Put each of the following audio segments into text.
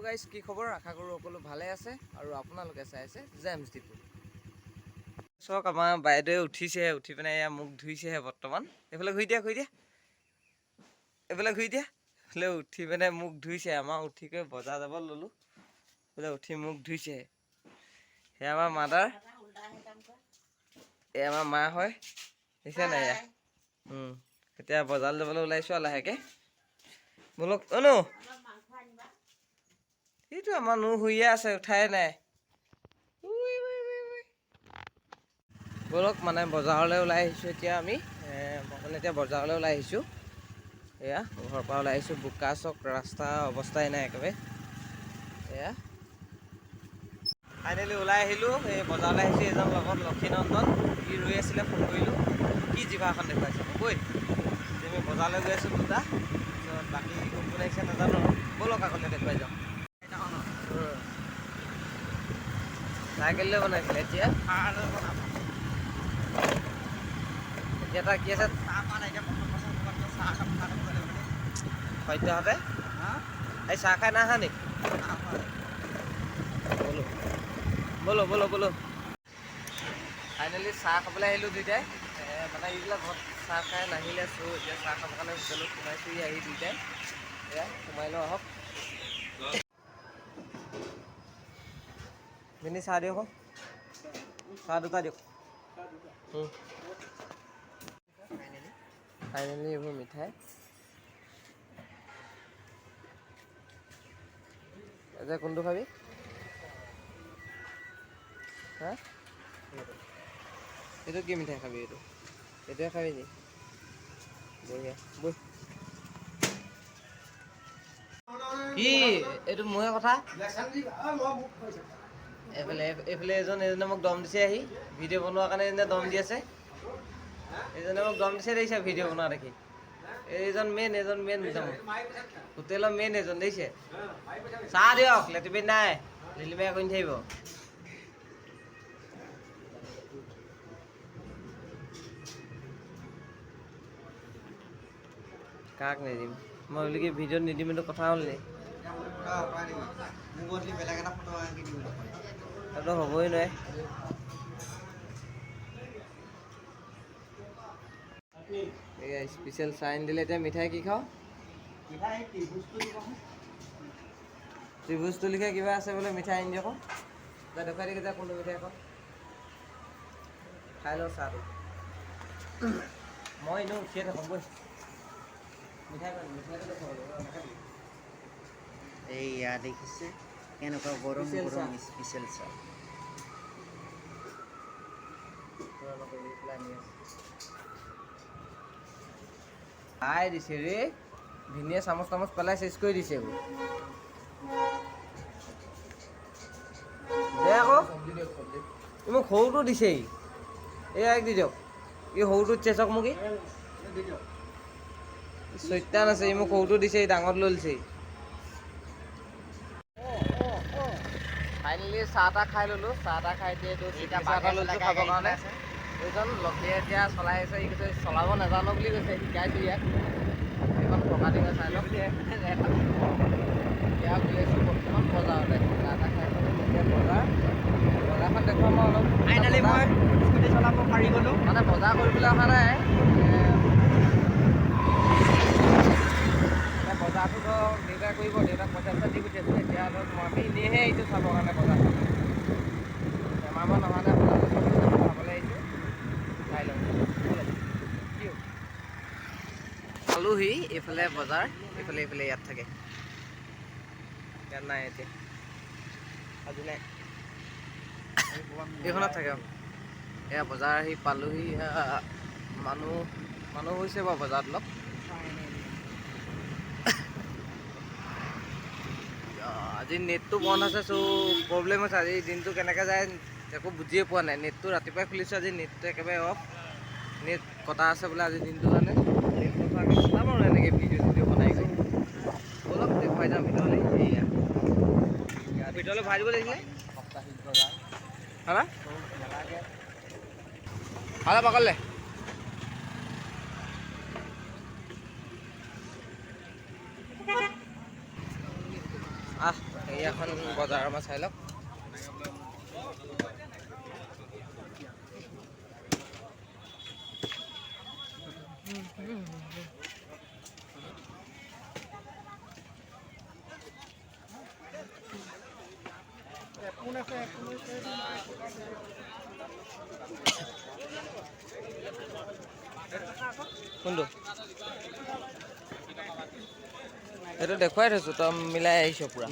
Guys, কি খবৰ? আশা কৰোঁ সকলো ভালে আছে আৰু আপোনালোকে চাই আছে জেমছ ডিপু। চাওক, আমাৰ বাইদেৱে উঠিছেহে, উঠি পিনে এয়া মুখ ধুইছেহে বৰ্তমান। এইফালে ঘূৰি দিয়া, ঘূৰি দিয়া, এইফালে ঘূৰি দিয়া। এইফালে উঠি পিনে মুখ ধুইছে। আমাৰ উঠি গৈ বজাৰ যাব ল'লোঁ, এইফালে উঠি মুখ ধুইছেহে। সেয়া আমাৰ মাদাৰ, এই আমাৰ মা হয়, দেখিছে নাই এয়া? এতিয়া বজাৰলৈ যাবলৈ ওলাইছোঁ আৰু লাহেকৈ। ব'লক। অ' নো, সেইটো আমাৰ নো শুইয়ে আছে, উঠাই নাই। উই, উই, উই, উই। ব'লক, মানে বজাৰলৈ ওলাই আহিছোঁ এতিয়া আমি। মই মানে এতিয়া বজাৰলৈ ওলাই আহিছোঁ। এয়া ঘৰৰ পৰা ওলাই আহিছোঁ। বোকা চক, ৰাস্তা অৱস্থাই নাই একেবাৰে। এয়া ফাইনেলি ওলাই আহিলোঁ, এই বজাৰলৈ আহিছোঁ। এজন লগত লক্ষীনন্দন, সি ৰৈ আছিলে, ফোন কৰিলোঁ। কি জিভাখন দেখুৱাইছে হ'বই। এতিয়া আমি বজাৰলৈ গৈ আছোঁ দুটা। তাৰপিছত বাকী কোন কোন আহিছে নাজানো আৰু। ব'লক, আগলৈ দেখুৱাই যাওঁ। চাইকেল লৈ বনাইছিলে। এতিয়া এতিয়া তাৰ কি আছে সদ্যহতে? এই চাহ খাই নাহা নি? ব'লো ব'লো ব'লো ব'লো। ফাইনেলি চাহ খাবলৈ আহিলোঁ দুইটাই। মানে এইবিলাক ঘৰত চাহ খাই নাহিলে, চ' এতিয়া চাহ খাবৰ কাৰণে হোটেলত সোমাইছোহি আহি দুইটাই। এয়া সোমাই লওঁ আহক। মিনি, চাহ দিয়ক। চাহ দুটা দিয়ক। ফাইনেলি এইবোৰ মিঠাই। এতিয়া কোনটো খাবি? হা, এইটো কি মিঠাই খাবি? এইটো, এইটোৱে খাবি নি? বঢ়িয়া, বৈ। কি এইটো মোৰে কথা। এইফালে এইফালে এজন, এজনে মোক দম দিছে আহি ভিডিঅ' বনোৱাৰ কাৰণে। এজনে দম দি আছে, এইজনে মোক দম দিছে, দেখিছে? ভিডিঅ' বনোৱা দেখি। এইজন মেইন, এইজন মেইন হোটেলৰ মেইন এজন, দেখিছে? চাহ দিয়ক, লেটিপিন নাই, লিলিমাই কৰি নাথাকিব। কাক নিদিম মই বুলি কি ভিডিঅ'ত নিদিম? এইটো কথা হ'ল নি? সেইটো হ'বই নোৱাৰে। এয়া স্পেচিয়েল চাইন দিলে। এতিয়া মিঠাই কি খাওঁ? ত্ৰিভুজটো লিখা কিবা আছে বোলে, মিঠাই আনি দিয়ক। যা, দেখুৱাই দিয়ক, যা, কোনটো মিঠাই খাওঁ। খাই লওঁ চাহটো। মই এনেও উঠিয়ে থাকোঁ। বৈ, মিঠাই মিঠাইটো দেখুৱাব লাগিব, নাখাবি? এইয়া দেখিছে, কেনেকুৱা গৰম স্পেচিয়েল গৰম চাহ। স্পেচিয়েল চাহ। পেলাই আনি আছে। খাই দিছে ৰে ভিনিয়ে, চামুচ তামুচ পেলাই চেচ কৰি দিছে এইবোৰ। দে আকৌ, ই মোক সৰুটো দিছে। ই এই এক দি দিয়ক। ই সৰুটোত চেচক মোক। ই চৈতান আছে। ই মোক সৰুটো দিছে, ই ডাঙৰটো লৈ লৈছে। ফাইনেলি চাহ তাহ খাই ল'লোঁ। চাহ তাহ খাই এতিয়া এইটো এতিয়া চাহ এটা বাঘে লৈছোঁ চলাই খাবৰ গাড়ীখন কাৰণে। আছে। এইজন লক্ষীয়ে এতিয়া চলাই আছে। ই কৈছে চলাব নাজানো বুলি কৈছে, শিকাইছোঁ ইয়াক। এইখন ফকা টিঙা চাই লওক। এতিয়া গৈ আছোঁ বৰ্তমান বজাৰলৈ। চাহ তাহ খাই পেলাই এতিয়া বজাৰ, বজাৰখন দেখুৱাম মই অলপ। ফাইনেলি মই স্কুটি চলাব পাৰি গ'লো। মানে বজাৰ কৰিবলৈ অহা নাই। মানে বজাৰটো ধৰক দেউতাই কৰিব, দেউতাক পইচা চইচা দি পঠিয়াইছোঁ। এতিয়া ধৰক মই আমি এনেইহে আহিছোঁ চাবৰ কাৰণে বজাৰখন। এমাহমান অহা নাই বজাৰলৈ, চাবলৈ আহিছোঁ। চাই লওঁ ব'লক। কি হ'ল? পালোহি। এইফালে বজাৰ, এইফালে এইফালে ইয়াত থাকে। ইয়াত নাই এতিয়া, আজি নাই, এইখনত থাকে। আৰু এয়া বজাৰ আহি পালোহি। এয়া মানুহ মানুহ হৈছে বাৰু বজাৰত অলপ। আজি নেটটো বন্ধ আছে, চ' প্ৰব্লেম হৈছে। আজি দিনটো কেনেকৈ যায় একো বুজিয়ে পোৱা নাই। নেটটো ৰাতিপুৱাই খুলিছোঁ, আজি নেটটো একেবাৰে অফ। নেট কটা আছে বোলে আজি দিনটোৰ কাৰণে। নেট নথকাকৈ চলাম আৰু এনেকৈ ভিডিঅ' চিডিঅ' বনাই কৰি। ব'লক, দেখুৱাই যাম ভিতৰলৈ। এইয়া ভিতৰলৈ ভৰাই দিব লাগিছিলে। সাপ্তাহিক বজাৰ। হা, ভালে পাকলে। আহ। এই এখন বজাৰ আমাৰ চাই লওক। কোনটো এইটো দেখুৱাই থৈছোঁ, তই মিলাই আহিছ পুৰা।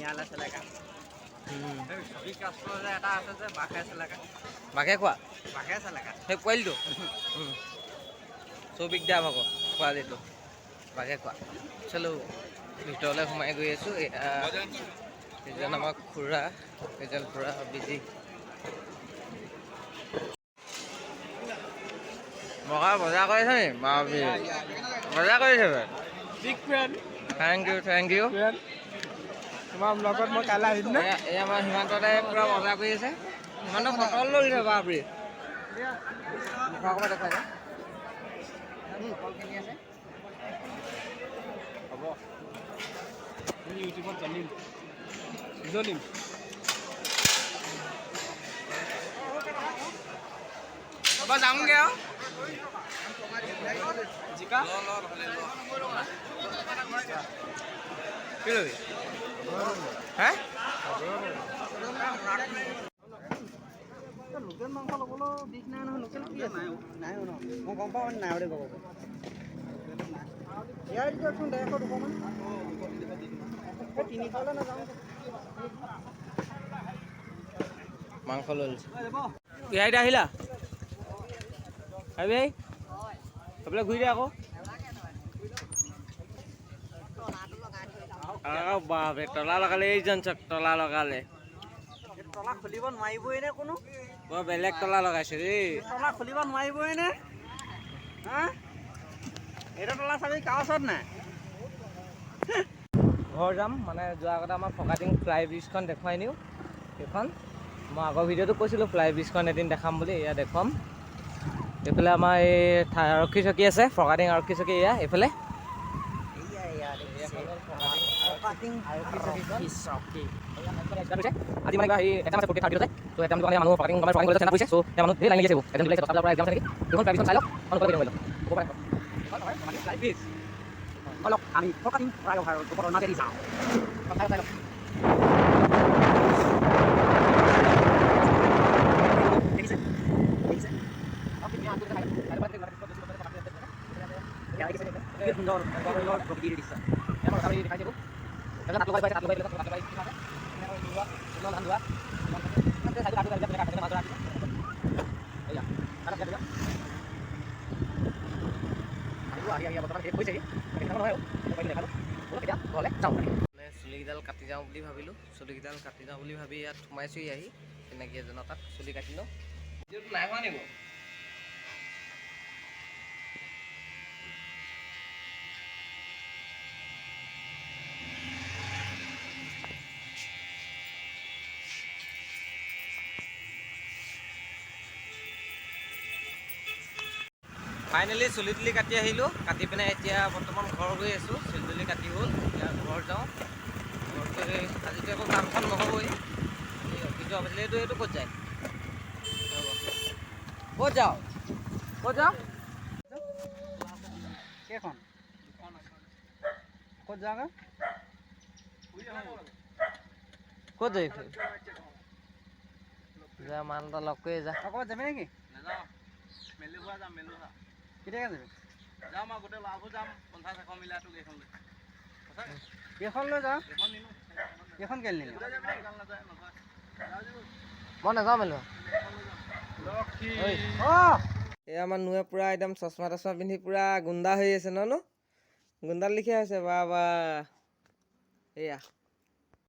বাঘে খোৱা সেই পোৱালিটো চৌবিক দাম আকৌ পোৱালিটো বাঘে খোৱা। চলো ভিতৰলৈ সোমাই গৈ আছোঁ। এজন আমাৰ খুৰা, এজন খুৰা বিজি। মগা বজাৰ কৰিছে নি? বজাৰ কৰিছে। Thank you, thank you. তোমাৰ লগত মই কাইলৈ আহিম নে? এই আমাৰ সীমান্ততে পুৰা বজাৰ কৰি আছে। সীমান্ত পটল লৈ দিছে, বাপৰে। মুখৰ দেখুৱাই দে। কল কিনি আছে। হ'ব, ইউটিউবত জ্বলিম জ্বলিম। হ'ব, যামগৈ আৰু। জিকা কি ল'বি? হা, লোকেল মাংস ল'বলৈ বিষ নাই নহয়। লোকেল কি আছে? নাই ন, মই গম পাওঁ নাই বুলি ক'ব। ইয়াৰ দিয়কচোন 150 200 মান। 300লৈ নাযাওঁ। মাংস লৈ লৈছে। বিহাৰীত আহিলা? আহিবি, এইফালে ঘূৰি দে আকৌ। বাপৰে, তলা লগালে। এইজন চাওক, তলা লগালে। তলা খুলিব নোৱাৰিবই নে কোনো? বৰ বেলেগ তলা লগাইছে দেই। তলা খুলিব নোৱাৰিবই নে? হা, এইটো তলা চাবি কাৰ ওচৰত নাই? ঘৰ যাম মানে যোৱাৰ আগতে আমাৰ ফকাটিং ফ্লাই ব্ৰিজখন দেখুৱাই নিওঁ। সেইখন মই আগৰ ভিডিঅ'টো কৈছিলোঁ, ফ্লাই ব্ৰিজখন এদিন দেখাম বুলি, এয়া দেখুৱাম। এইফালে আমাৰ এই আৰক্ষী চকী আছে, ফকাটিং আৰক্ষী চকী। এয়া এইফালে আজি মানে কিবা হেৰি এক্সাম আছে, ফ'ৰ্থ থাৰ্ড আছে। ত' এক্সাম দিব কাৰণে মানুহ ফকাটিং আমাৰ ফকাটিং কলেজত চেণ্টাৰ পৰিছে। চ' এতিয়া মানুহ ধেৰ লাইন লাগি আছে। এক্সাম দিব লাগিছে, 10টা বজাৰ পৰা এক্সাম আছে নেকি। সেইখন ফ্লাই ব্ৰিজখন চাই লওক, হ'ব পাৰে। ফ্লাই ব্ৰিজ অলপ আমি ফকাটিং ফ্লাইঅভাৰৰ ওপৰৰ মাজেদি যাওঁ। চাই লওক। দেখিছে, দেখিছে, কি সুন্দৰ সুন্দৰ প্ৰকৃতিৰ দৃশ্য। চুলিকেইডাল কাটি যাওঁ বুলি ভাবিলোঁ। চুলিকেইডাল কাটি যাওঁ বুলি ভাবি ইয়াত সোমাইছোহি আহি চিনাকি এজনৰ তাত চুলি কাটিলোঁ। নাই হোৱা নেকি? ফাইনেলি চুলি তুলি কাটি আহিলোঁ। কাটি পিনে এতিয়া বৰ্তমান ঘৰ গৈ আছোঁ। চুলি তুলি কাটি হ'ল, এতিয়া ঘৰ যাওঁ। ঘৰত গৈ আজিতো একো কাম চাম নহ'বই। অফিচ যোৱা পাছিলে। এইটো ক'ত যায়? ক'ত যাওঁ, ক'ত যাওঁ? কেইখন ক'ত যাওঁগৈ? ক'ত যাবি? যা, মানুহ এটা লগ কৰি যা। ক'ৰবাত যাবি নেকি? নাযাওঁ, মেলুহা যাম, মেলুহা। কেতিয়াকে যাবি? যাম আৰু গোটেই ল'ৰাবোৰ যাম, 50 100 মিলাই তোক এইখন লৈ। এইখন লৈ যাওঁ। এইখন নিনো। এইখন কেলৈ নিনিয়? মই নাযাওঁ মেলোহা। অঁ। এই আমাৰ নুৱে পুৰা একদম চশমা তচমা পিন্ধি পুৰা গুণ্ডা হৈ আছে ন? গুণ্ডাল লিখীয়া হৈছে। বা বা, এয়া